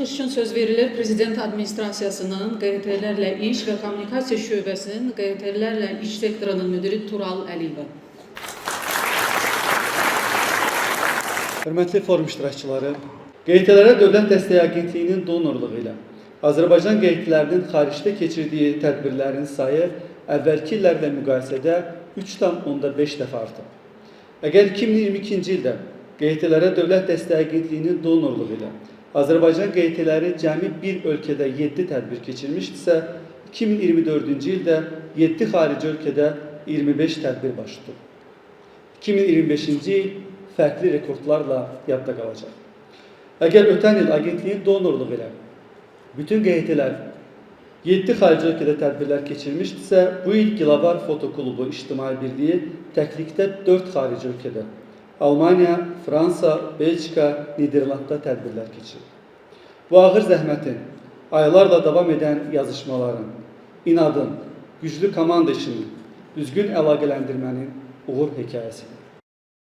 Çıxış üçün söz verilir Prezident Administrasiyasının QHT-lərlə iş və kommunikasiya şöbəsinin QHT-lərlə iş sektorunun müdiri Tural Əliyevə. Hörmətli forum iştirakçıları, QHT-lərə Dövlət Dəstəyi Agentliyinin donorluğu ilə Azərbaycan QHT-lərinin xaricdə keçirdiyi tədbirlərin sayı əvvəlki illərlə müqayisədə 3,5 dəfə artıb. Əgər 2022-ci ildə QHT-lərə Dövlət Dəstəyi Agentliyinin donorluğu ilə Azərbaycan QHT-ləri cəmi bir ölkədə 7 tədbir keçirmişdisə, 2024-cü ildə 7 xarici ölkədə 25 tədbir baş tutub. 2025-ci il fərqli rekordlarla yadda qalacaq. Əgər ötən il agentliyin donorluğu ilə bütün QHT-lər 7 xarici ölkədə tədbirlər keçirmişdisə, bu il Gilavar Foto Klubu İctimai Birliyi təklikdə 4 xarici ölkədə Almaniya, Fransa, Belçika, Niderlandda tədbirlər keçirib. Bu ağır zəhmətin, aylarla davam edən yazışmaların, inadın, güclü komanda işinin, düzgün əlaqələndirmənin uğur hekayəsidir.